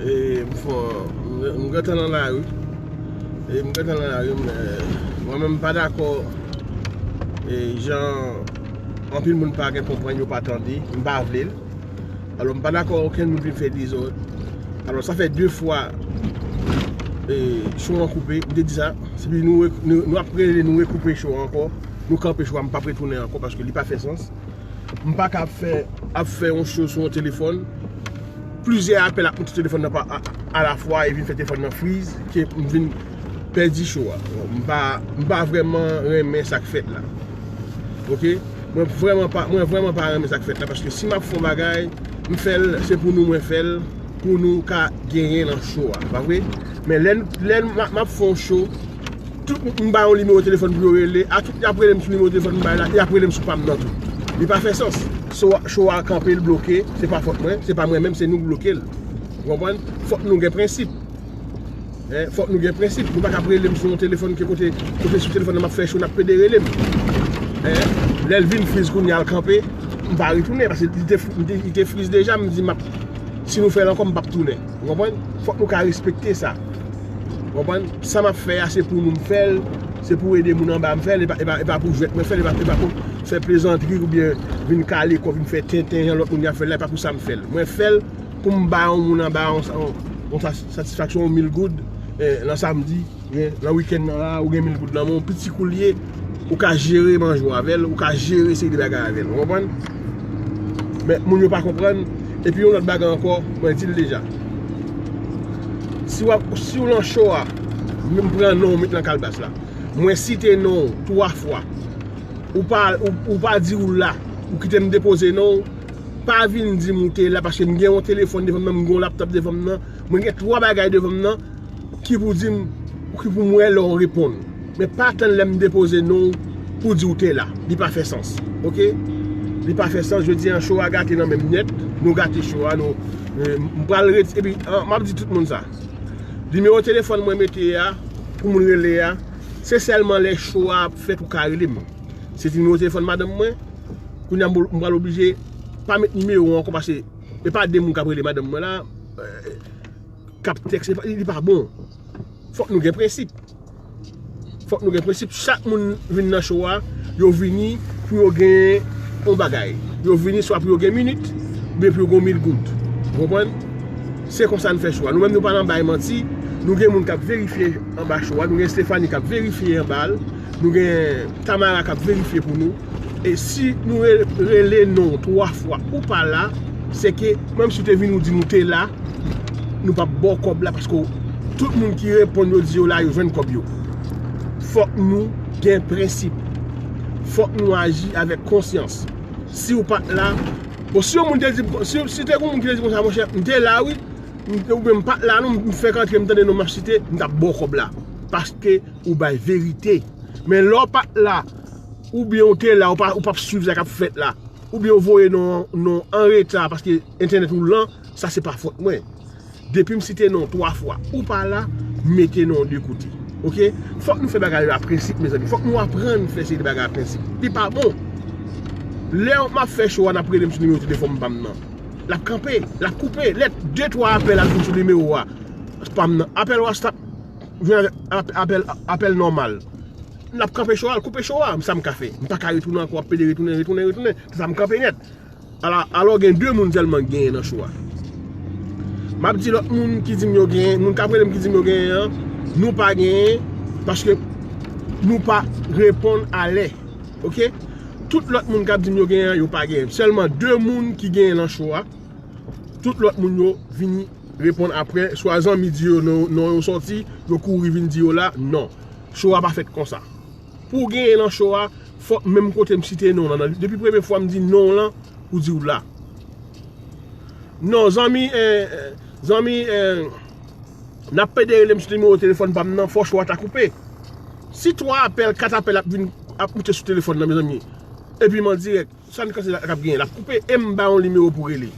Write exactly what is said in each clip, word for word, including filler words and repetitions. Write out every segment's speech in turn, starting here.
E m fò, m, m gentan nan lari. E m gentan nan lari, men mwen menm m pa dakò. E jan anpil moun pa gen konprann, yo pa tande, m pa vle l. Alò, m pa dakò okenn moun vin fè dezòd. Alò, sa fè de fwa e, cho an koupe, m te di sa. Se pi nou, re- nou, nou ap rele, nou rekoupe cho a ankò. Nou kanpe cho a, m p ap retounen ankò paske li pa fè sans. M pa ka ap fè, ap fè yon cho sou yon telefòn. Plizyè apèl ap moute sou telefòn nan pa a- alafwa e vin fè telefòn nan friz, ke m vin pèdi cho a. M pa, m pa vrèman renmen sa k fèt la. Oke? Mwen vrèman pa, mwen vrèman pa renmen sa k fèt la, paske si m ap fè yon bagay, m fè l, se pou nou mwen fè l, pou nou ka genyen nan cho a, pa vre? Men lè, lè m, m ap fè yon cho, tout, m ba yon nimewo telefòn pou yo rele, a tout y ap rele m sou nimewo telefòn m bay la, y ap rele m sou pa m nan tou. Li pa fè sans. Cho, cho a kanpe, l bloke, se pa fòt mwen, se pa mwen menm, se nou k bloke l. Ou konprann? Fòk nou gen prensip. Hein, fòk nou gen prensip. Nou pa ka ap rele m sou yon telefòn ke kote, kote sou telefòn nan m ap fè cho, n ap pede rele m. Hein, lè l vin friz kounye a l kanpe, m pa retounen, paske li te, li te, li te friz deja, m di m ap, si nou fè l ankò, m p ap tounen. Ou konprann? Fòk nou ka respekte sa. Ou konprann? Sa m ap fè a, se pou nou m fè l, se pou ede moun anba m fè l, e pa, e pa, e pa pou jwèt mwen fè l, e pa, e pa pou fè plezantri oubyen vin kale kò, vin fè tenten jan lòt moun y ap fè l la, e pa pou sa m fè l. Mwen fè l pou m ba yon moun anba yon, yon, yon sa- satisfaksyon, yon mil goud, eh, nan samdi, eh, nan wikenn nan la, ou gen mil goud nan men w, piti kou l ye, ou ka jere manje w avè l, ou ka jere seri de bagay avè l, ou konprann? Men moun yo pa konprann, epi yon lòt bagay ankò, mwen di l deja. Si w ap, si w nan cho a, m pran non w met nan kalbas la. Mwen site non w twa fwa. Ou pa, ou, ou pa di ou la, ou kite m depoze non w, pa vin di m ou te la, paske m gen yon telefòn devan m nan, m gen yon laptòp devan m nan, mwen gen twa bagay devan m nan, ki pou di m, ki pou m wè lè w reponn. Men pa tann lè m depoze non w pou di w te la. Li pa fè sans. Oke? Li pa fè sans. Jodi a, cho a gate nan men m nèt. Nou gate cho a. Nou, eh, m pral ret-, epi, ah, m ap di tout moun sa. Nimewo telefòn mwen mete a, pou moun rele a, se sèlman lè cho a ap fèt ou ka rele m. Se nimewo telefòn madanm mwen. Kounye a, m pral oblije pa met nimewo ankò, paske e pa de moun k ap rele madanm mwen la, eh, k ap tèks, li pa bon. Fòk nou gen prensip. Fòk nou gen prensip. Chak moun vin nan cho a, yo vini pou yo gen yon bagay. Yo vini swa pou yo gen minit, oubyen pou yo gen yon mil goud. Ou konprann? Se konsa n fè cho a. Nou menm, nou pa nan bay manti. Nou gen moun k ap verifye anba cho a. Nou gen Stephanie k ap verifye anba l. Nou gen Tamara k ap verifye pou nou. E si nou re- rele non twa fwa ou pa la, se ke menm si w te vin ou di nou te la, nou p ap ba w kòb la, paske tout moun ki reponn, yo di yo la, yo jwenn kòb yo. Fòk nou gen prensip. Fòk nou aji avèk konsyans. Si w pa t la, bon, si yon moun te di, si, si te gen yon moun ki te di konsa, monchè, m te la wi, m te, oubyen m pa t la non, m fèk antre, m tande non m ap site, m t ap ba w kòb la. Paske ou bay verite. Men lè w pa t la, oubyen w te la, ou pa, ou p ap swiv sa k ap fèt la, oubyen w voye non, non an reta paske entènèt ou lan, sa se pa fòt mwen. Depi m site non twa fwa, ou pa la, m mete non de kote. Oke? Fòk nou fè bagay yo a prensip, mezanmi. Fòk nou aprann fè seri de bagay a prensip. Li pa bon. Lè m ap fè cho a, n ap rele m sou nimewo telefòn pa m nan. L ap kanpe, l ap koupe. Lè de twa apèl ap vin sou nimewo a, pa m nan. Apèl WhatsApp, vin avèk ap- apèl, apèl nòmal. L ap kanpe cho a, l koupe cho a, sa m ka fè. M pa ka retounen ankò, ap pede retounen, retounen, retounen. Sa m kanpe nèt. Ala, alò gen de moun sèlman k genyen nan cho a. M ap di lòt moun ki di m yo genyen, moun k ap rele m ki di m yo genyen an, nou pa genyen, paske nou pa reponn alè. Oke? Tout lòt moun k ap di m yo genyen an, yo pa genyen. Sèlman de moun ki genyen nan cho a. Tout lòt moun yo vini reponn apre, swa zanmi di yo non, non yo sòti, yo kouri vin di yo la, non. Cho a pa fèt konsa. Pou w genyen nan cho a, fòk menm kote m site non w lan, nan, depi premye fwa m di non w lan, ou di w la. Non, zanmi, eh, eh, zanmi, eh, n ap pede rele m sou nimewo telefòn pa m nan, fò cho a ta koupe. Si twa apèl, kat apèl ap vin, ap moute sou telefòn nan, mezanmi, epi m an dirèk, sa n panse l ap genyen? L ap koupe, e m ba yon nimewo pou rele.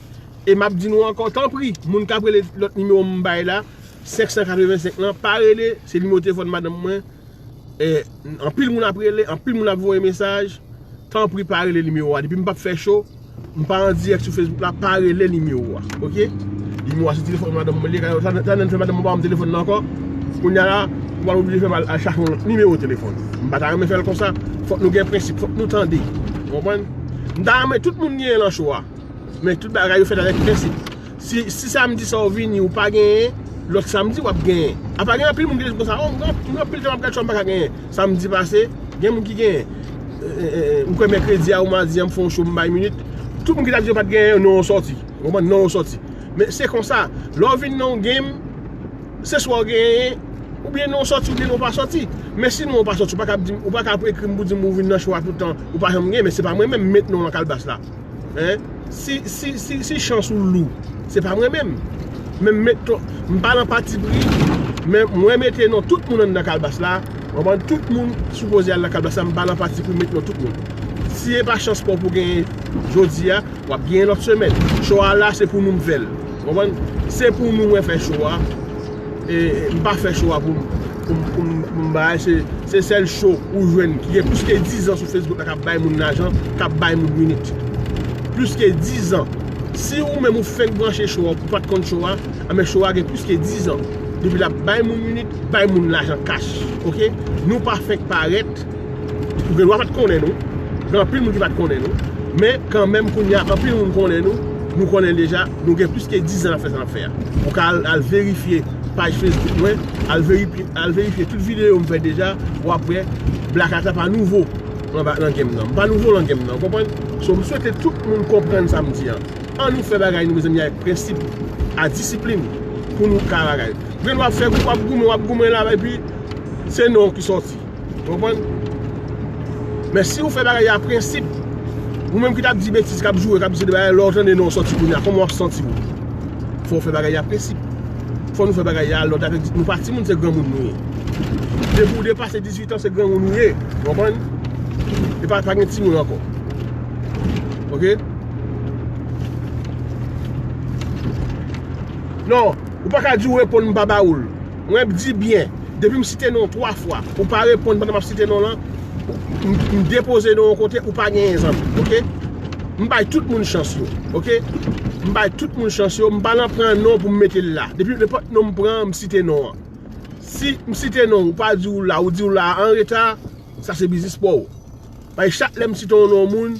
E m ap di nou ankò, tanpri, moun k ap rele lòt nimewo m bay la, senk san katrevensenk lan, pa rele, se nimewo telefòn madanm mwen. E, anpil moun ap rele, anpil moun ap voye mesaj. Tanpri, pa rele nimewo a. Depi m p ap fè cho, m pa an dirèk sou Facebook la, pa rele nimewo a. Oke? Nimewo a se telefòn madanm mwen li ye, sa, sa nan fè madanm mwen pa ban m telefòn nan ankò. Kounye a la, ou pral oblije fè m al, al chache yon lòt nimewo telefòn. M pa ta renmen fè l konsa. Fòk nou gen prensip, fòk nou tande. Ou konprann? M ta renmen tout moun genyen nan show a. Men tout bagay yo fèt avèk prensip. Si, si samdi sa w vini, ou pa genyen, lòt samdi w ap genyen. Apa gen anpil moun ki te konsa, oh, m gen, m gen anpil tan m ap gad show a, m pa ka genyen. Samdi pase, gen moun ki genyen. E, e, e, m kwè mèkredi a ou madi a, m fè yon show, m bay minit. Tout moun ki ta di yo pa t genyen, non yo sòti. Ou konprann? Non yo sòti. Men se konsa, lè w vin nan yon game, se swa w genyen, oubyen non w sòti, oubyen non w pa sòti. Men si non w pa sòti, ou pa ka ap di m, ou pa ka ap ekri m pou di m ou vin nan show a tout tan, ou pa janm genyen, men se pa mwen menm m met non w nan kalbas la. Hein? Si, si, si, si chans ou lou, se pa mwen menm. Men m met non, m pa nan patipri, men mwen mete non tout moun anndan kalbas la. Ou konprann? Tout moun sipoze al nan kalbas la, m pa nan patipri, m met non tout moun. Si e pa chans pa w pou genyen jodi a, w ap genyen lòt semèn. Show a la, se pou nou m fè l. Ou konprann? Se pou nou mwen fè show a. E, e, m pa fè show a pou m, pou m, pou m, pou m bay. Se, se sèl show ou jwenn ki gen plis ke diz an sou Facebook la k ap bay moun lajan, k ap bay moun minit. Plis ke diz an. Si ou menm ou fenk branche show a, ou pa t konn show a, anben show a gen plis ke diz an. Depi l ap bay moun minit, bay moun lajan kach. Oke? Nou pa fenk parèt. Ou gen dwa pa t konnen nou. Gen anpil moun ki pa t konnen nou. Men kanmenm kounye a, anpil moun konnen nou. Nou konnen deja. Nou gen plis ke diz an n ap fè sa n ap fè a. Ou ka al, al verifye paj Facebook mwen, al verifye, al verifye tout videyo m fè deja, w ap wè Black Cat la pa nouvo nan, nan game nan. M pa nouvo nan game nan, ou konprann? So, m swete tout moun konprann sa m di an. Ann nou fè bagay nou, mezanmi, avèk prensip, ak disiplin, pou nou ka bagay. Gen w ap fè, w ap goumen, w ap goumen la, epi se non ki sòti. Ou konprann? Men si w fè bagay a prensip, ou menm ki t ap di betiz, k ap joure, k ap di se de bagay, lè w tande non w sòti kounye a, kòman w ap santi w? Fò w fè bagay a prensip. Fò nou fè bagay a lòd avèk, nou pa timoun, se granmoun nou ye. Depi w depase dizuit an, se granmoun ou ye. Ou konprann? E pa, pa gen timoun ankò. Oke? Non, ou pa ka di w reponn m pa ba ou l. Mwen di byen, depi m site non w twa fwa, ou pa reponn pandan m ap site non w lan, m, m depoze non w yon kote, ou pa genyen zanmi, oke? M bay tout moun chans yo, oke? M bay tout moun chans yo, m pa nan pran non pou m mete l la. Depi nenpòt non m pran, m site non an. Si m site non w, ou pa di w la, ou di w la an reta, sa se biznis pa w. Paske chak lè m site yon non moun,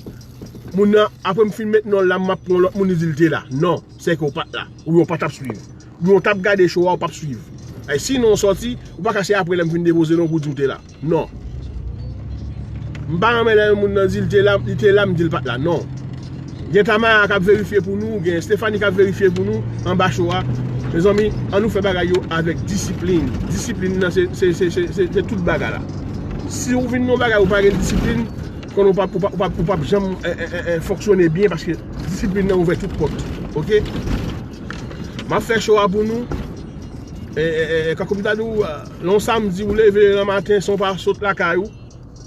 moun nan, apre m fin met non l la, m ap pran yon lòt moun, li di l te la. Non, se ke w pa t la. Oubyen w pa t ap swiv. Oubyen w t ap gade show a, w p ap swiv. Ay, si non w sòti, ou pa ka se apre lè m fin depoze non pou w di w te la. Non. M pa renmen lè yon moun nan di l te la, li te la, m di l pa t la. Non. Gen Tamara k ap verifye pou nou, gen Stephanie k ap verifye pou nou anba show a. Mezanmi, ann nou fè bagay yo avèk disiplin. Disiplin nan se, se, se, se, se, se tout bagay la. Si w vin nan yon bagay ou pa gen disiplin, konnen w p ap, ou p ap, ou p ap, ou p ap janm, e, e, e, e, fonksyone byen paske disiplin nan ouvè tout pòt. Oke? M ap fè show a pou nou. E, e, e, e, kankou m ta di w, e, lè yon samdi ou leve nan maten san w pa sot lakay ou,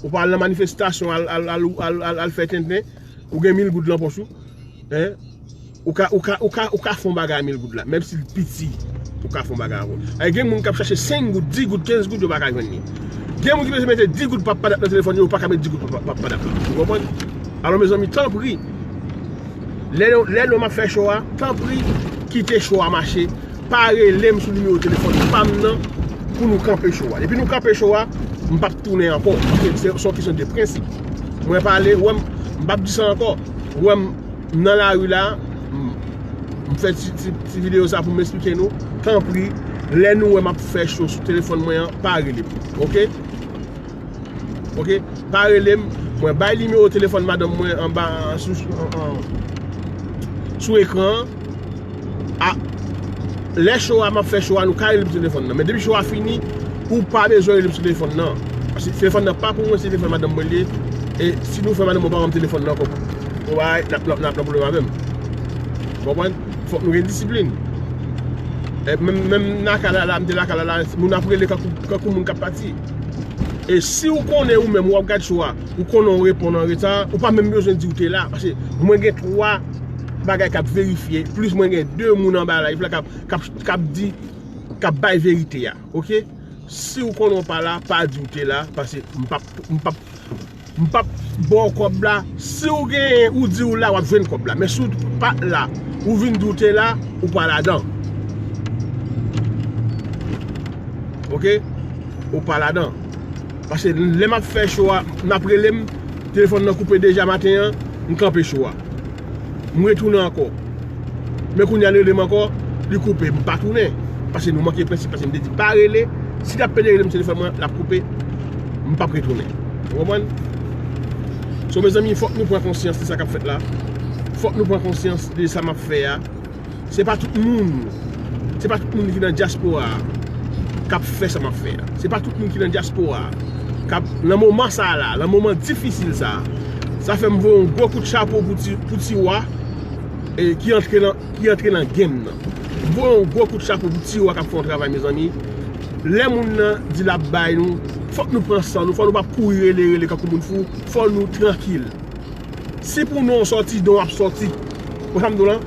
ou pa al nan manifestasyon, al, al, al, al, al, al fè tenten, ou gen mil goud lan pòch ou, en, ou ka, ou ka, ou ka, ou ka fè yon bagay a mil goud la, menm si l piti, ou ka fè yon bagay avè l. Ay, gen moun k ap chache senk goud, dis goud, kenz goud, yo pa ka jwenn li. Gen moun ki bezwen mete dis goud pap padap nan telefòn yo, yo pa ka met dis goud pap, pap padap la. Ou konprann? Alò, mezanmi, tanpri, lè, lè nou m ap fè show a, tanpri, kite show a mache. Pa rele m sou nimewo telefòn pa m nan pou nou kanpe show a. Depi nou kanpe show a, m p ap tounen ankò. Paske se, se yon kesyon de prensip. Mwen pale, ou wè m, m p ap di sa ankò. Ou wè m nan lari la, m, m fè ti, ti, ti videyo sa pou m esplike nou. Tanpri, lè nou wè m ap fè show sou telefòn mwen an, pa rele m. Oke? Oke? Pa rele m. Mwen bay nimewo telefòn madanm mwen anba sou, sou, an, an, sou ekran an. A, lè show a, m ap fè show a, nou ka rele m sou telefòn nan. Men depi show a fini, ou pa bezwen rele m sou telefòn nan. Paske telefòn nan pa pou mwen, se telefòn madanm mwen li ye. E si nou fè madanm mwen pa ban m telefòn nan ankò, bon bagay, n ap, n ap, n ap nan pwoblèm avè m. Ou konprann? Fòk nou gen disiplin. E menm, menm nan ka la, la, m te lakay la, la, moun ap rele kankou, kankou moun k ap pati. E si w konnen ou menm, w ap gad show a, ou konnen w reponn an reta, ou pa menm bezwen di w te la. Paske mwen gen twa bagay k ap verifye, plis mwen gen de moun anba live la k ap, k ap, k ap di, k ap bay verite a, oke? Si w konnen w pa la, pa di w te la, paske m p ap, m p ap, m p ap ba w kòb la. Si w genyen, ou di w la, w ap jwenn kòb la. Men si w pa t la, ou vin di w te la, ou pa ladan. Ok? Ou pa ladan. Paske lè m ap fè show a, n ap rele m, telefòn nan koupe deja maten an, m kanpe show a. M retounen ankò. Men kounye a l rele m ankò, li koupe, m pa tounen. Paske nou manke prensip, paske m te di pa rele. Si l ap pede rele m telefòn mwen, l ap koupe, m p ap retounen. Ou konprann? So, mezanmi, fòk nou pran konsyans de sa k ap fèt la. Fòk nou pran konsyans de sa m ap fè a. Se pa tout moun, se pa tout moun ki nan dyaspora a k ap fè sa m ap fè a. Se pa tout moun ki nan dyaspora a k ap, nan moman sa a la, nan moman difisil sa a. Sa fè m voye yon gwo kout chapo pou ti, pou Tiwa, e, ki antre nan, ki antre nan game nan. M voye yon gwo kout chapo pou Tiwa k ap fè yon travay, mezanmi. Lè moun nan di l ap bay nou, fòk nou pran san nou, fò nou pa kouri rele, rele kankou moun fou, fò nou trankil. Si pou non w sòti, non w ap sòti. Ou konn sa m di w lan?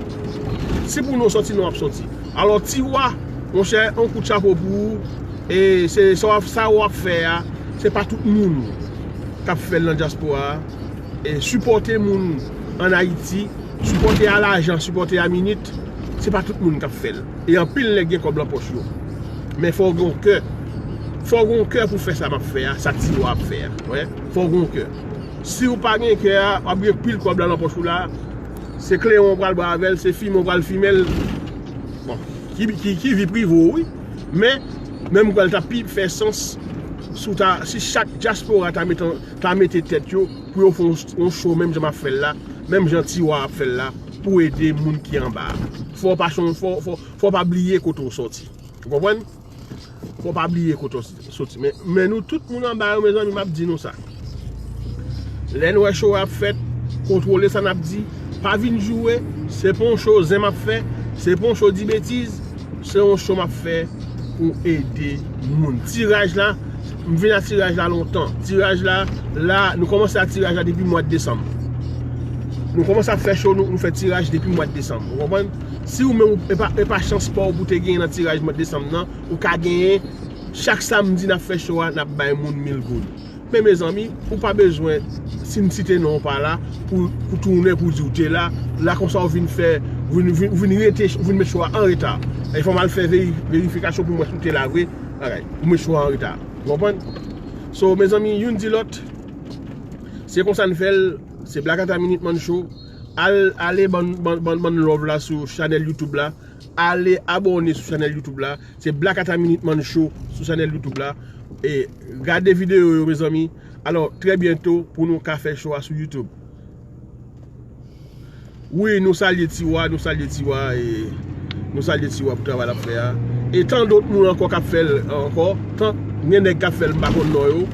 Si pou non w sòti, non w ap sòti. Alò, Tiwa, monchè, yon kout chapo pou ou. E se sa w ap, sa w ap fè a, se pa tout moun k ap fè l nan dyaspora a. E sipòte moun ann Ayiti, sipòte a lajan, sipòte a minit, se pa tout moun k ap fè l. E anpil nèg gen kòb lan pòch yo. Men fò w gen yon kè. Fò w gen yon kè pou fè sa m ap fè a, sa Tiwa ap fè a. Wè, fò w gen yon kè. Si w pa gen kè a, w ap gen pil kòb la nan pòch ou la. Se klewon w pral bwè avè l, se fimen w pral fimen l. Bon, ki, ki, ki vi prive w, wi. Men, men m kwè l t ap pi fè sans si w ta, si chak dyaspora ta mete, ta mete tèt yo pou yo fè yon, yon show menm jan m ap fè l la, menm jan Tiwa ap fè l la, pou ede moun ki anba a. Fò w pa chon-, fò, fò, fò w pa bliye kote w sòti. Ou konprann? Fò w pa bliye kote w soti. Men, men nou tout moun anba yo, mezanmi, m ap di nou sa. Lè n wè show ap fèt, kontwole sa n ap di. Pa vin joure, se pa yon show zen m ap fè, se pa yon show di betiz, se yon show m ap fè pou ede moun. Tiraj la, m vin a tiraj la lontan. Tiraj la, la, nou kòmanse a tiraj la depi mwa desanm. Nou kòmanse ap fè show, nou, nou fè tiraj depi mwa desanm. Ou konprann? Si ou menm, e pa, e pa chans pa w pou te genyen nan tiraj mwa desanm nan, ou ka genyen, chak samdi n ap fè show a, n ap bay moun mil goud. Men mezanmi, ou pa bezwen, si m site non w pa la, pou, pou tounen pou di w te la, la konsa w vin fè, w vin, vin, w vin rete, w vin met show a an reta. E fò m al fè veri-, verifikasyon pou m wè si w te la vre, bagay, ou met show a an reta. Ou konprann? So, mezanmi, youn di lòt, se konsa n fè l, se Black Ata Minute Man Show. Al, ale ban, ban, ban, ban love la sou chanèl YouTube la. Ale abòne sou chanèl YouTube la. Se Black Ata Minute Man Show sou chanèl YouTube la. E gade videyo yo, mezanmi. Alò, trè byento pou nou ka fè show a sou YouTube. Wi, nou salye Tiwa, nou salye Tiwa, e nou salye Tiwa pou travay l ap fè a. E tan dòt moun ankò k ap fè l ankò, tan, gen nèg k ap fè l, m pa konn non yo.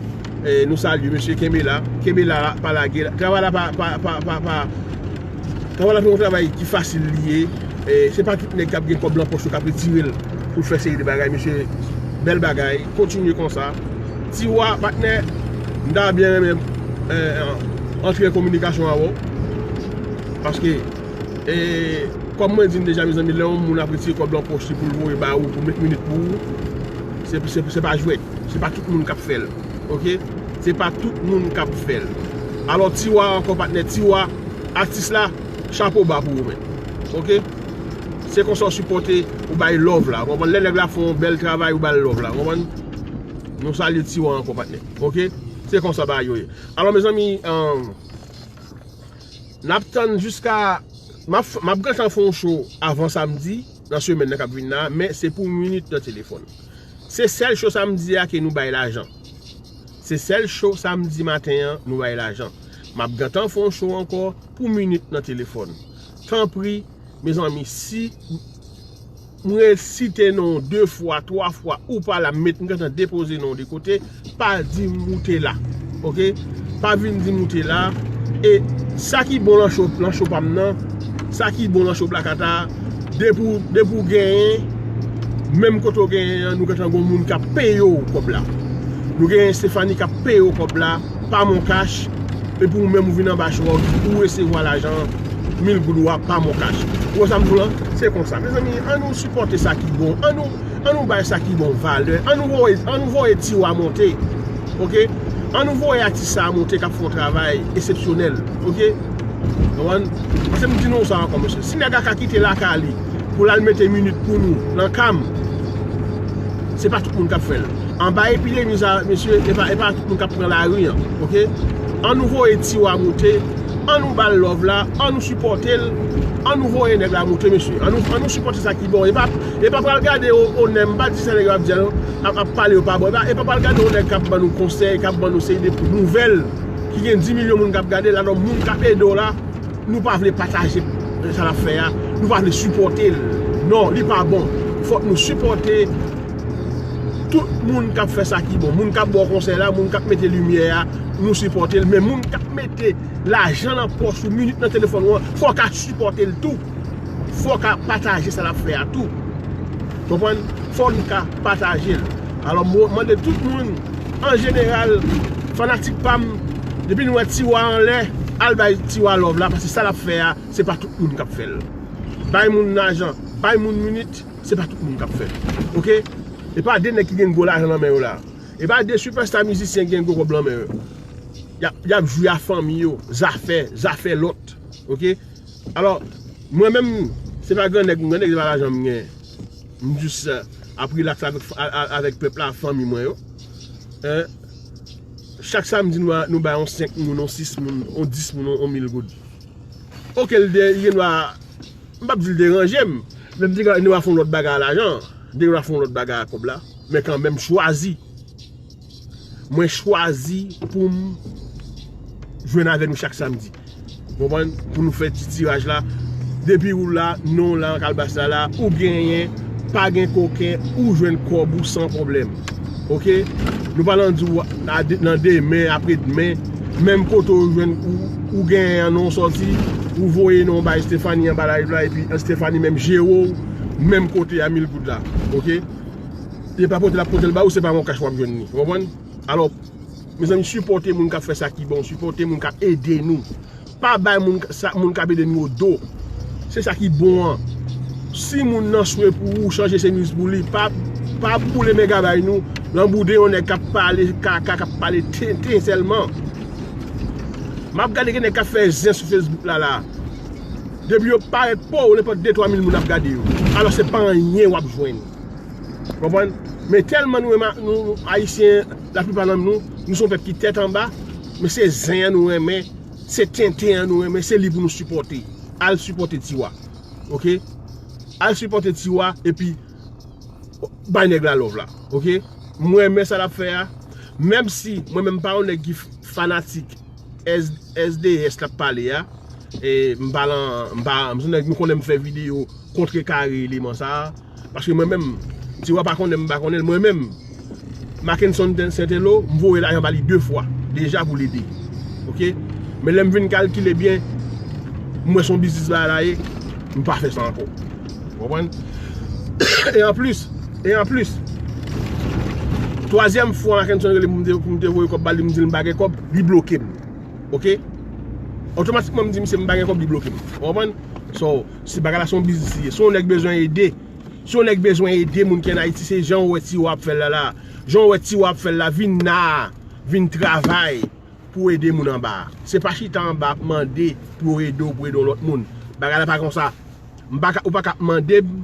E nou salye mesye, kenbe la, kenbe la, pa lage la. Travay la pa, pa, pa, pa, pa, travay la pa yon travay ki fasil li ye. E se pa tout nèg k ap gen kòb lan pòch yo k ap retire l pou l fè seri de bagay, mesye. Bèl bagay, kontinye konsa. Tiwa, patnè, m ta byen renmen, e, antre an kominikasyon avè w. Paske, e, kòm mwen di n deja, mezanmi, lè yon moun ap retire kòb lan pòch li pou l voye ba ou, pou met minit pou ou, se, se, se pa jwèt. Se pa tout moun k ap fè l. Ok? Se pa tout moun k ap fè l. Alò, Tiwa ankò, patnè, Tiwa, atis la, chapo ba pou ou menm. Ok? Se konsa w sipòte, ou bay love la. Ou konprann? Lè nèg la fè yon bèl travay, ou ba l love la. Ou konprann? Nou salye Tiwa ankò, patnè. Ok? Se konsa bagay yo ye. Alò, mezanmi, um, n ap tann jiska, m ap, m ap gentan fè yon show avan samdi, nan semèn nan k ap vin la, men se pou minit nan telefòn. Se sèl show samdi a ke nou bay lajan. Se sèl show samdi maten an nou bay lajan. M ap gentan fè yon show ankò pou minit nan telefòn. Tanpri, mezanmi, si mwen site non w de fwa, twa fwa, ou pa la, m met, m gentan depoze non w de kote, pa di m ou te la. Ok? Pa vin di m ou te la. E sa ki bon lan show, lan show pa m nan, sa ki bon lan show Black Ata, depi w, depi w genyen, menm kote w genyen an, nou gentan gon moun k ap peye w kòb la. Nou genyen Stephanie k ap peye w kòb la, pa MonCash. Epi ou menm ou vin anba show a, ou resevwa lajan an, mil goud ou a pa MonCash. Ou wè sa m di w lan? Se konsa. Mezanmi, ann nou sipòte sa ki bon. Ann nou, ann nou bay sa ki bon valè. Ann nou voye, ann nou voye Tiwa monte. Ok? Ann nou voye atis sa a monte k ap fè yon travay eksepsyonèl. Ok? Konprann? Paske m di nou sa ankò, mesye. Si nèg la ka kite lakay li pou l al mete minit pou nou nan kam, Se pa tout moun k ap fè l. Anba epidemi sa, mesye, e pa, e pa tout moun k ap pran lari an, oke? An nou voye Tiwa moute, an nou ba l love la, an nou sipòte l, an nou voye nèg la moute, mesye. An nou, an nou sipòte sa ki bon. E pa, e pa pral gade o, o nèg, m pa di sa nèg yo ap di a non, ap, ap pale yo pa bon. E pa, e pa pral gade o nèg k ap ban nou konsèy, k ap ban nou seri de nouvèl, ki gen dis milyon moun k ap gade l, alò moun k ap ede w la, nou pa vle pataje sa l ap fè a, nou pa vle sipòte l. Non, li pa bon. Fòk nou sipòte tout moun k ap fè sa ki bon. Moun k ap ba w konsèy la, moun k ap mete limyè a, nou sipòte l. Men moun k ap mete lajan nan pòch ou, minit nan telefòn ou an, fò w ka sipòte l tou. Fò w ka pataje sa l ap fè a tou. Konprann? Fò n ka pataje l. Alò, mwen mande tout moun, an jeneral, fanatik pa m, depi nou wè Tiwa anlè, al bay Tiwa love la, paske sa l ap fè a, se pa tout moun k ap fè l. Bay moun lajan, bay moun minit, se pa tout moun k ap fè l. Oke? E pa de nèg ki gen gwo lajan nan men yo la. E pa de sipèsta mizisyen ki gen gwo kòb nan men yo. Y ap, y ap jwi a fanmi yo, zafè, zafè lòt. Oke? Alò, mwen menm, se pa gran nèg, gran nèg se pa lajan m gen. M jis, eh, ap rilaks avèk, a, a, avèk pèp la, fanmi mwen yo. Eh, chak samdi, nou, nou bay yon senk moun, yon sis moun, yon dis moun, yon, yon mil goud. Oke, l de, li gen dwa, m p ap di l deranje m, men m di l gen dwa fè yon lòt bagay a lajan, li gen dwa fè yon lòt bagay a kòb la, men kanmenm chwazi. Mwen chwazi pou m jwenn avè nou chak samdi. Konprann? Pou nou fè ti tiraj la. Depi ou la, non w la, an kalbas la la, ou genyen, pa gen koken, ou jwenn kòb ou san pwoblèm. Oke? Nou pa nan di w a de-, nan demen, apredmen, menm kote ou jwenn ou, ou genyen an non w sòti, ou voye non w bay Stephanie anba live la, epi Stephanie menm jere w, menm kote a mil goud la. Oke? Li pa pote l ap pote l ba ou, se pa yon kach w ap jwenn li. Ou konprann? Alò, mezanmi, sipòte moun k ap fè sa ki bon, sipòte moun k ap ede nou. Pa bay moun k-, sa, moun k ap ede nou yo do. Se sa ki bon an. Si moun nan swe pou ou, chanje chemiz pou li, pa, pa boule mega bay nou, nan bouden yon nèg k ap pale kaka, k ap pale tenten sèlman. M ap gade gen nèg k ap fè zen sou Facebook la, la. Depi yo parèt po, nenpòt de twa mil moun ap gade yo. Alò, se pa anyen w ap jwenn. Konprann? Men tèlman nou renmen, nou, nou, Ayisyen, laplipa nan nou, nou se yon pèp ki tèt anba, men se zen an nou renmen, se tenten an nou renmen, se li pou nou sipòte. Al sipòte Tiwa. Oke? Al sipòte Tiwa, epi bay nèg la love la. Oke? Mwen renmen sa l ap fè a. Menm si mwen menm pa yon nèg ki f-, fanatik S-, S D S l ap pale a. E m pa lan, m pa, m se nèg nou konnen m fè videyo kontre kare eleman sa a. Paske mwen menm, Tiwa pa konnen m, pa konnen l. Mwen menm, Mackenson Ten-, Saint-Elo, m voye lajan ba li de fwa deja pou l ede. Oke? Men lè m vin kalkile byen, m wè se yon biznis bagay la ye, m pa fè sa ankò. Ou konprann? E anplis, e anplis, twazyèm fwa Mackenson rele m pou m te, pou m te voye kòb ba li, m di l m pa gen kòb, li bloke m. Oke? Otomatikman, m di misye m pa gen kòb, li bloke m. Ou konprann? So, se bagay la se yon biznis li ye. Si yon nèg bezwen ede, si yon nèg bezwen ede moun ki ann Ayiti, se jan w wè Tiwa ap fè l la la. Jan w wè Tiwa ap fè l la, vin la, vin travay pou ede moun anba a. Se pa chita anba ap mande pou yo ede w, pou ede yon lòt moun. Bagay la pa konsa. M pa ka, ou pa ka ap mande m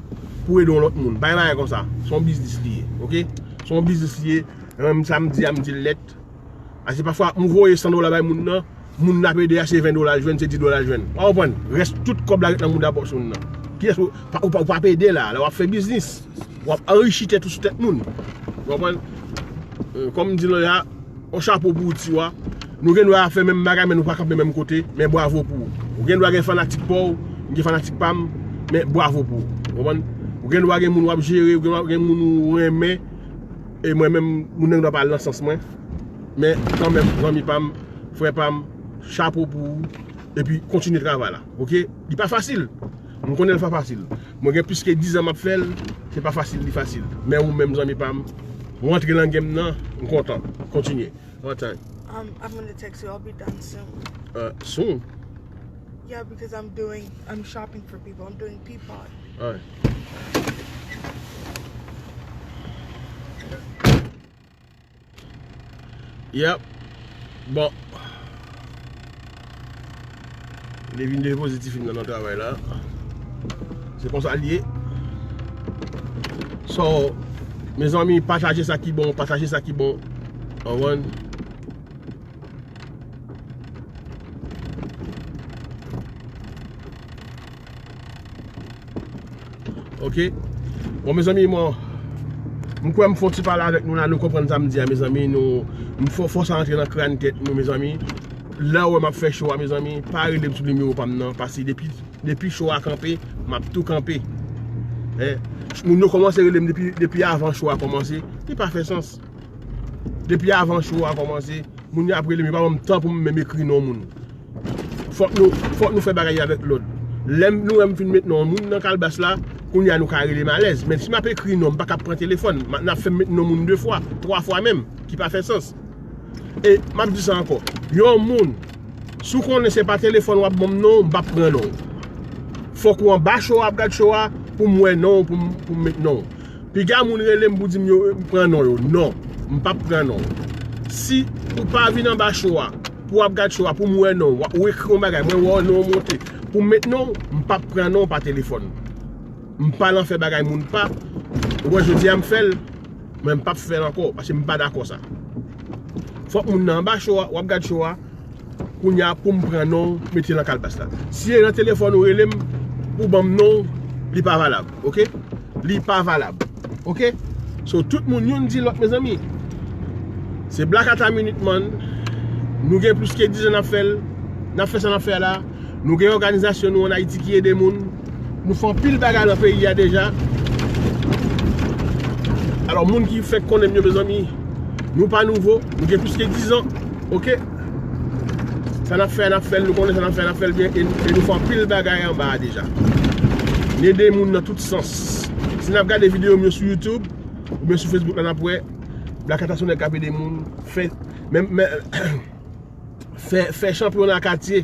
pou ede yon lòt moun. Bagay la pa konsa. Se yon biznis li ye, oke? Se yon biznis li ye. Mwen menm sa m di a, m di l nèt. Ase pafwa, m voye san dola bay moun nan, moun n ap ede a, se ven dola l jwenn, se dis dola l jwenn. Ou konprann? Rès tout kòb la ret nan mouda pòch moun nan. Kiyès ou, pa, ou pa, ou pa ap ede la, la w ap fè biznis. W ap anrichi tèt ou sou tèt moun. Ou konprann? Eh, kòm m di l la, yon chapo pou ou, Tiwa. Nou gen dwa fè menm bagay, men nou pa kanpe menm kote, men bwavo pou ou. Ou gen dwa gen fanatik pa w, m gen fanatik pa m, men bwavo pou ou. Ou konprann? Ou gen dwa gen moun w ap jere, ou gen dwa gen moun ou renmen, e mwen menm, moun nan gen dwa pa al nan sans mwen. Men kanmenm, zanmi pa m, frè pa m, chapo pou ou, epi kontinye travay la, oke? Li pa fasil. M konnen l pa fasil. Mwen gen plis ke diz an m ap fè l, se pa fasil, li fasil. Men ou menm, zanmi pa m, ou antre nan game nan, m kontan. Kontinye. One time. Um, I'm gonna text you. I'll be done soon. Uh, soon? Yeah, because I'm doing, I'm shopping for people. I'm doing Peapod. Alright. Yep. Bon. Li vin depoze ti fi m nan nan travay la. Se konsa l ye. So, Mezanmi, pataje sa ki bon, pataje sa ki bon. Konprann? Ok. Bon, mezanmi, mwen, m kwè m fè yon ti pale avèk nou la, nou konprann sa m di a, mezanmi, nou, m fò, fò sa rantre nan kràn tèt nou, mezanmi. Lè w wè m ap fè show a, mezanmi, pa rele m sou nimewo pa m nan, paske depi, depi show a kanpe, m ap tou kanpe. Hein? Moun yo kòmanse rele m depi, depi avan show a kòmanse. Li pa fè sans. Depi avan show a kòmanse, moun yo ap rele m, yo pa ban m tan pou m menm ekri non moun. Fòk nou, fòk nou fè bagay avèk lòd. Lè m, nou wè m fin met non moun nan kalbas la, kounye a nou ka rele m alèz. Men si m ap ekri non, m pa ka pran telefòn. M a, n ap fè m met non moun de fwa, twa fwa menm, ki pa fè sans. E m ap di sa ankò. Yon moun, si w konnen se pa telefòn w ap ban m non, m p ap pran non. Fòk ou anba show a ap gad show a pou m wè non w, pou m, pou m met non w. Piga moun rele m pou di m yo pran non yo. Non, m p ap pran non. Si ou pa vin anba show a, pou w ap gad show a, pou m wè non w, ou ekri yon bagay, mwen wè non w monte, pou m met non w, m p ap pran non w pa telefòn. M pa nan fè bagay moun pa. Ou wè, jodi a m fè l, men m p ap fè l ankò, paske m pa dakò sa. Fòk moun nan anba show a, w ap gad show a, kounye a pou m pran non w, mete nan kalbas la. Si e nan telefòn ou rele m, ou ban m non w, li pa valab, ok? Li pa valab, ok? So, tout moun youn di lòt, mezanmi. Se Black Ata Minute Man. Nou gen plis ke diz an n ap fè l, n ap fè sa n ap fè la. Nou gen òganizasyon nou ann Ayiti ki ede moun. Nou fè anpil bagay nan peyi a deja. Alò, moun ki fèk konnen m yo, mezanmi, nou pa nouvo. Nou gen plis ke diz an. Ok? Sa n ap fè, n ap fè l, nou konnen sa n ap fè, n ap fè l byen. E, e nou fè anpil bagay anba a deja. N ede moun nan tout sans. Si n ap gade videyo m yo sou YouTube, oubyen sou Facebook la, n ap wè Black Ata se yon nèg k ap ede moun. Fè, men, men, fè, fè chanpyona katye.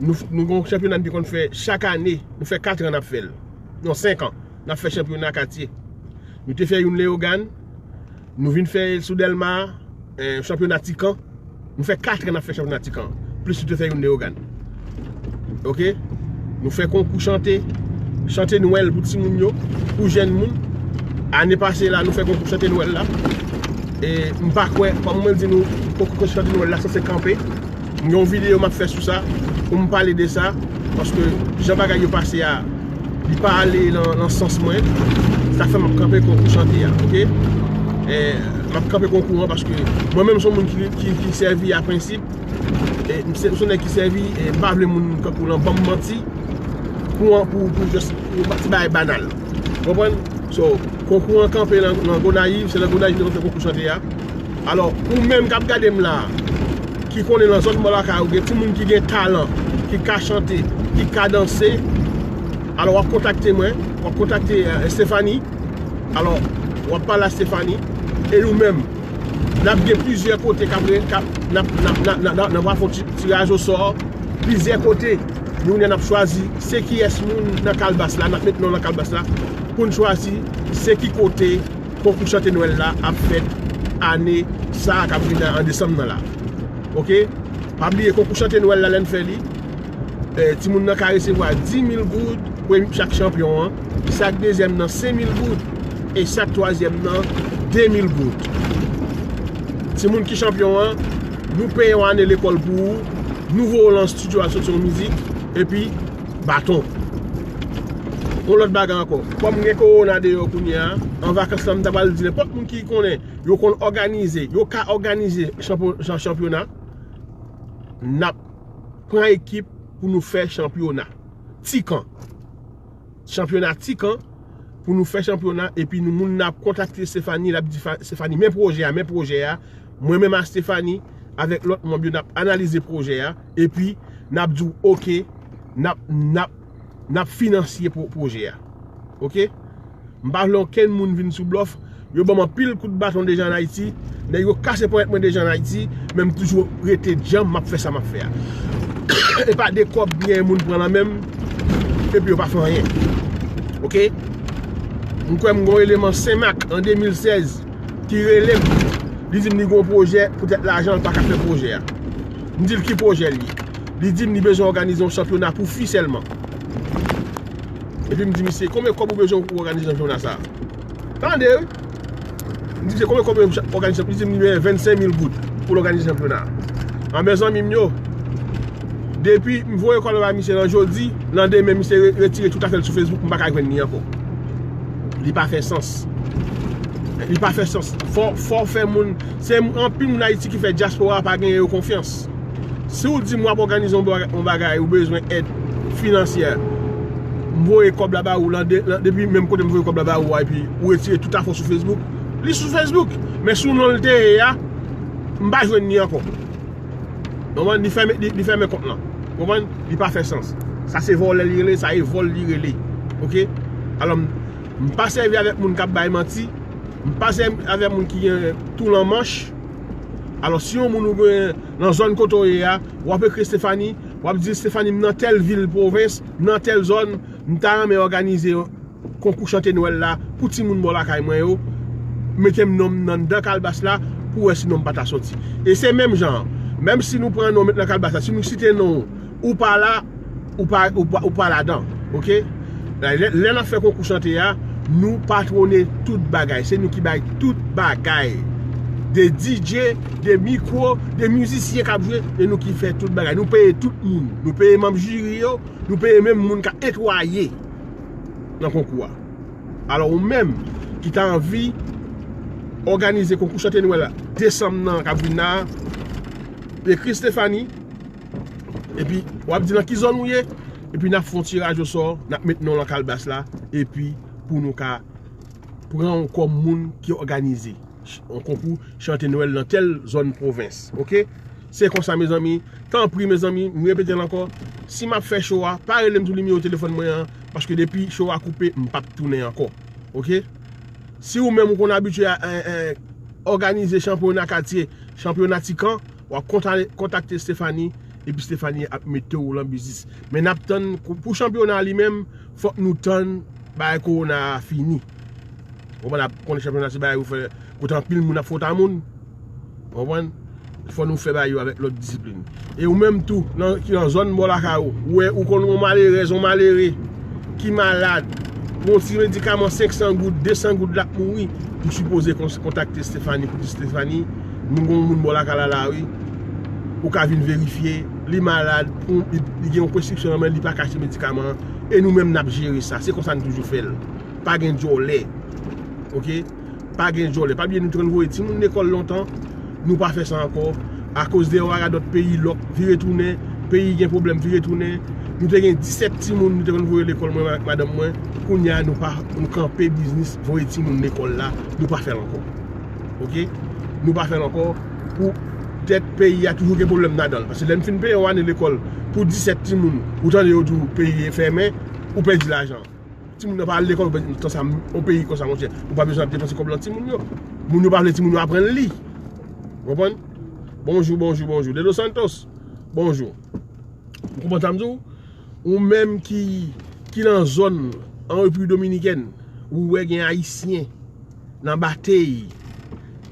Nou, nou gen yon chanpyona n te konn fè chak ane. Nou fè kat an n ap fè l. Non, senk an. N ap fè chanpyona katye. Nou te fè youn Leyogàn. Nou vin fè l sou Dèlma, eh, chanpyona Tikan. Nou fè kat an n ap fè chanpyona Tikan. Plis nou te fè youn Leyogàn. Ok? Nou fè konkou chante. Chante Nwèl pou timoun yo, pou jèn moun. Ane pase la, nou fè konkou chante Nwèl la. E m pa kwè, kòm mwen di nou, konkou chante Nwèl la sanse kanpe. M gen yon videyo m ap fè sou sa, pou m pale de sa, paske jan bagay yo pase a, li pa ale nan, nan sans mwen. Sa fè m ap kanpe konkou chante a, ok? E, m ap kanpe konkou an paske mwen menm se yon moun ki, ki, ki sèvi a prensip. E, m se, m se yon nèg ki sèvi, e, m pa vle moun kankou lan ban m manti. Pou, pou, pou just, pou ti bagay banal. Konprann? So, konkou an kanpe nan, nan Gonayiv, se nan Gonayiv nou fè konkou chante a. Alò, ou menm k ap gade m la, ki konnen nan zòn bò lakay ou gen timoun ki gen talan, ki ka chante, ki ka danse, alò w ap kontakte mwen, w ap kontakte, eh, Stephanie. Alò, w ap pale a Stephanie. E nou menm, n ap gen plizyè kote k ap re-, k ap, n ap, n ap, n ap, n ap, n ap, n ap fè yon ti, tiraj osò, plizyè kote. Nou, n ap chwazi se kiyès moun nan kalbas la, n ap met non nan kalbas la, pou n chwazi se ki kote konkou chante Nwèl la ap fèt ane sa a k ap vini an desanm nan la. Ok? Pa bliye konkou chante Nwèl la, lè n fè li, eh, timoun nan ka resevwa dis mil goud, premye, chak chanpyon an, chak dezyèm nan senk mil goud, e chak twazyèm nan de mil goud. Timoun ki chanpyon an, nou peye yon ane lekòl pou ou, nou voye w lan estidyo al soti yon mizik, epi baton. Yon lòt bagay ankò. Kòm gen kowona deyò kounye a, an vakans lan m ta pral di nenpòt moun ki konnen yo konn òganize, yo ka òganize chanpo-, chan-, chanpyona, n ap pran ekip pou nou fè chanpyona. Tikan. Chanpyona Tikan, pou nou fè chanpyona, epi nou, moun nan ap kontakte Stephanie, l ap di fa-, Stephanie, men pwojè a, men pwojè a. Mwen menm a Stephanie, avèk lòt manm yo, n ap analize pwojè a, epi n ap di w, ok, n ap, n ap, n ap finansye pwo-, pwojè a. Ok? M pa vle okenn moun vin sou blòf. Yo ban m anpil kout baton deja ann Ayiti. Nèg yo kase ponyèt mwen deja ann Ayiti. Men m toujou rete djanm, m ap fè sa m ap fè a. E pa de kòb byen moun pran nan men m, epi yo pa fè anyen. Ok? M kwè m gen yon eleman Senmak an de mil sèz ki rele m. Li di m li gen yon pwojè, poutèt lajan, l pa ka fè pwojè a. M di l ki pwojè l ye. Li di m li bezwen òganize yon chanpyona pou fi sèlman. Epi m di misye, konbyen kòb ou bezwen pou òganize chanpyona sa a? Tande, wi. M di, "Misye, konbyen kòb w òganize?" Li di m li gen vennsenk mil goud pou l òganize chanpyona. Anben, zanmi m yo, depi m voye kòb la ba misye nan jodi, landemen misye re- retire tout afè l sou Facebook, m pa ka jwenn li ankò. Li pa fè sans. Li pa fè sans. Fò, fò w fè moun, se anpil moun Ayiti ki fè dyaspora pa genyen yo konfyans. Si w di m w ap òganize yon ba- yon bagay, ou bezwen èd finansyè, m voye kòb la ba ou, lan de- lan- depi menm kote m voye kòb la ba ou a, epi ou retire tout afè w sou Facebook, li sou Facebook. Men sou non l te ye a, m pa jwenn li ankò. Konprann? Li fèmen, li, li fèmen kont lan. Konprann? Li pa fè sans. Sa se vòlè li rele, sa e vòl li rele. Oke? Alò, m, m pa sèvi avèk moun k ap bay manti. M pa sèvi avèk moun ki gen tou lan manch. Alò, si yon moun ou gen nan zòn kote w ye a, w ap ekri Stephanie, w ap di, "Stephanie, m nan tèl vil pwovens, m nan tèl zòn, m ta renmen òganize konkou chante Nwèl la pou timoun bò lakay mwen yo, mete m non m nan anndan kalbas la pou wè si non m pa ta soti." E se menm jan an. Menm si nou pran non w met nan kalbas la, si nou site non w, ou pa la, ou pa, ou pa, ou pa ladan. Oke? Lè, lè, lè n ap fè konkou chante a, nou patwone tout bagay. Se nou ki bay tout bagay. De D J, de mikwo, de mizisyen k ap jwe, e nou ki fè tout bagay. Nou peye tout moun. Nou peye manm jiri yo, nou peye menm moun k ap netwaye nan konkou a. Alò, ou menm ki ta anvi òganize konkou chante Nwèl la, desanm nan k ap vin la, ekri Stephanie, epi w ap di nan ki zòn ou ye, epi n ap fè yon tiraj osò, n ap met non w nan kalbas la, epi pou nou ka pran w kòm moun ki òganize ch- yon konkou chante Nwèl nan tèl zòn pwovens, oke? Se konsa, mezanmi. Tanpri, mezanmi, m repete l ankò. Si m ap fè show a, pa rele m sou nimewo telefòn mwen an, paske depi show a koupe, m p ap tounen ankò. Oke? Si ou menm ou konn abitye a, en, en, òganize chanpyona katye, chanpyona ti kan, w ap konta- kontakte Stephanie, epi Stephanie ap mete w lan biznis. Men n ap tann pou, pou chanpyona li menm, fòk nou tann bagay kowona a fini. Konprann? Ap konnen chanpyona se bagay ou fè kote anpil moun ap fwota moun. Konprann? Fò nou fè bagay yo avèk lòt disiplin. E ou menm tou, nan, ki nan zòn bò lakay ou, ou wè ou konn yon malerèz, yon malere ki malad, yon ti medikaman senk san goud, de san goud l ap mouri, ou sipoze kon- kontakte Stephanie pou di, "Stephanie, nou gen yon moun bò lakay la la wi. Ou ka vin verifye, li malad, pou, li, li gen yon preskripsyon nan men, li pa ka achte medikaman an, e nou menm n ap jere sa." Se konsa n toujou fè l. Pa gen djòlè. Oke? Pa gen djòlè. Pa bliye nou te konn voye timoun lekòl lontan. Nou pa fè sa ankò. Akoz de yon radòt peyi lòk, vire tounen, peyi gen pwoblèm, vire tounen. Nou te gen disèt timoun nou te konn voye lekòl, mwen ak madanm mwen. Kounye a, nou pa, nou kanpe biznis voye timoun lekòl la. Nou pa fè l ankò. Oke? Nou pa fè l ankò. Poutèt peyi a toujou gen pwoblèm ladan l. Paske lè n fin peye yon ane lekòl pou disèt timoun, ou tande yo di w peyi fèmen, ou pèdi lajan. Timoun nan pa al lekòl, ou pèdi tan sa, yon peyi konsa, monchè. Ou pa bezwen ap depanse kòb lan timoun yo. Moun yo pa vle timoun yo aprann li. Konprann? Bonjou, bonjou, bonjou. De Los Santos, bonjou. Ou konprann sa m di w? Ou menm ki, ki nan zòn an Repiblik Dominikèn, ou wè gen Ayisyen nan batey,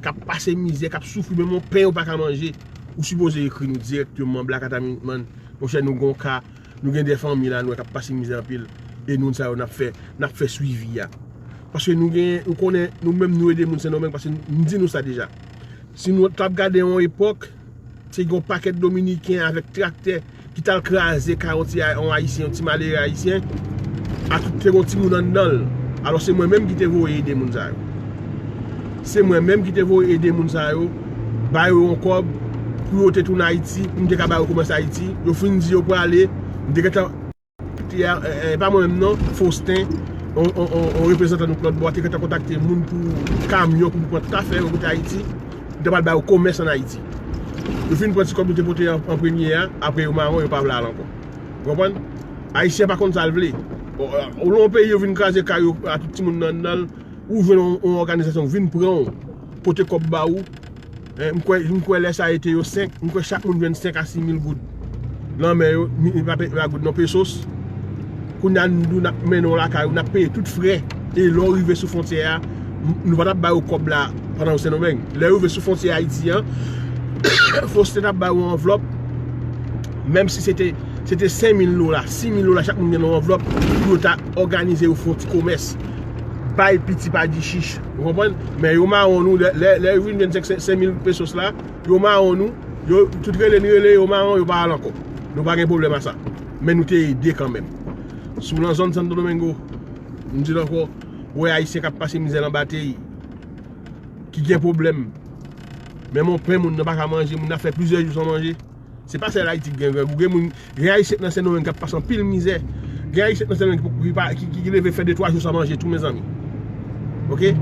k ap pase mizè, k ap soufri, menm yon pen yo pa ka manje, ou sipoze ekri nou dirèkteman, Black Atamidman. Monchè, nou gon ka, nou gen de fanmi la, nou wè k ap pase mizè anpil, e nou sa yo, n ap fè, n ap fè swivi a. Paske nou gen, ou konnen, nou menm nou ede moun Sendomeng, paske m di nou sa deja. Si nou t ap gade yon epòk, se gen yon pakèt Dominiken avèk traktè ki t al kraze kay yon ti a- yon Ayisyen, yon ti malere Ayisyen, a tout te gen yon timoun anndan l. Alò, se mwen menm ki te voye ede moun sa yo. Se mwen menm ki te voye ede moun sa yo, ba yo yon kòb pou yo te tounen Ayiti, pou m te ka ba yo komès Ayiti. Yo fin di yo prale, m te gentan te a, e, e, pa mwen menm non, Faustin, on, on, on, on reprezantan nou k lòt bò a, te gentan kontakte moun pou kamyon pou pran tout afè yo pote Ayiti. Nou te pral ba yo komès ann Ayiti. Yo fin pran ti kòb nou te pote an, an premye a, apre yo mawon, yo pa vle al ankò. Ou konprann? Ayisyen pa konn sa l vle. Ou, ou nan yon peyi, yo vin kraze kay yo a tout timoun nan anndan l, ou jwenn yon, yon òganizasyon vin pran w, pote kòb ba ou. Eh, m kwè, m kwè lè sa a te yo senk, m kwè chak moun jwenn senk a sis mil goud nan men yo, mi- pa pe- pa goud non, pesos. Kounye a nou di w n ap mennen w lakay ou, n ap peye tout frè. E lè w rive sou fwontyè a, m- nou pa t ap ba yo kòb la pandan yo Sendomeng. Lè yo rive sou fwontyè Ayiti an, Faustin t ap ba yo yon anvlòp, menm si se te, se te senk mil dola, sis mil dola, chak moun gen yon anvlòp, pou yo ta òganize yo fè yon ti komès. pay piti pa di chich. Ou konprann? Men yo mawon nou, lè, lè, lè yo vin jwenn senk, senk mil pesos la, yo mawon nou, yo tout rele n rele, yo mawon, yo pa al ankò. Nou pa gen pwoblèm a sa. Men nou te ede kanmenm. Si w nan zòn Santo Domingo, m di l ankò, ou wè Ayisyen k ap pase mizè nan batey, ki gen pwoblèm. Menm yon pen moun nan pa ka manje, moun nan fè plizyè jou san manje. Se pa sèl Ayiti ki gen grangou. Gen moun, gen Ayisyen nan Sendomeng k ap pase anpil mizè. Gen Ayisyen nan Sendomeng ki, ki, pa- ki, ki leve fè de twa jou san manje tou, mezanmi. Oke?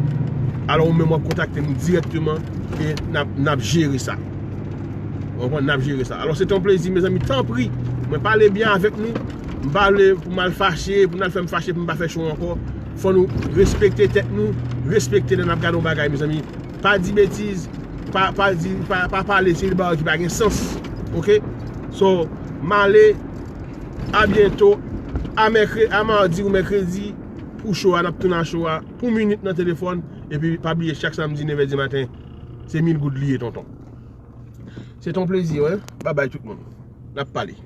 Alò, ou menm w ap kontakte nou dirèkteman e n ap, n ap jere sa. Ou konprann? N ap jere sa. Alò, se te yon plezi, mezanmi. Tanpri, mwen pale byen avèk nou. M pa vle pou m al fache, pou n al fè m fache, pou m pa fè cho ankò. Fò nou respekte tèt nou, respekte lè n ap gade yon bagay, mezanmi. Pa di betiz, pa, pa di, pa, pa pale, se de bagay ki pa gen sans. Oke? So, m ale, a byento, a mèkre, a madi ou mèkredi, pou cho a, n ap tounen a cho a, pou minit nan telefòn, epi pa bliye chak samdi, nevè di maten, se mil goud li ye, tonton. Se te yon plezi, wi. Babay tout moun. N ap pale.